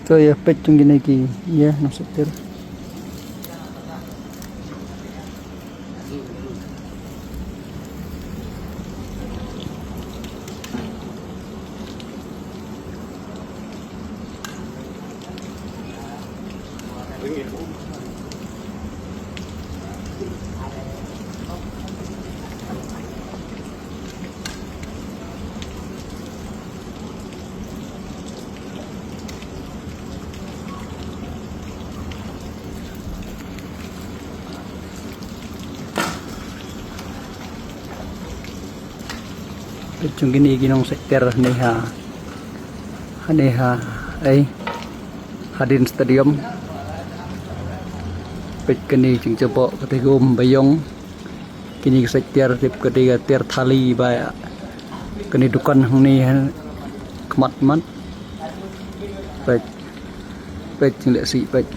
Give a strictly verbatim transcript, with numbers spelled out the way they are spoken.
To ïa peit jong kine ki, ïa nongshait tiar. Peit jong kine ki nongshait tiar hangne ha, hangne ha, ei, hadien stadium. Peit kane jingjaboh kata ka um ba ïong. Kine ki shait tiar, tip kata ka tiar thali ba ïa kane dukan hangne ha khmat mat. Peit, peit jingleh sih, peit.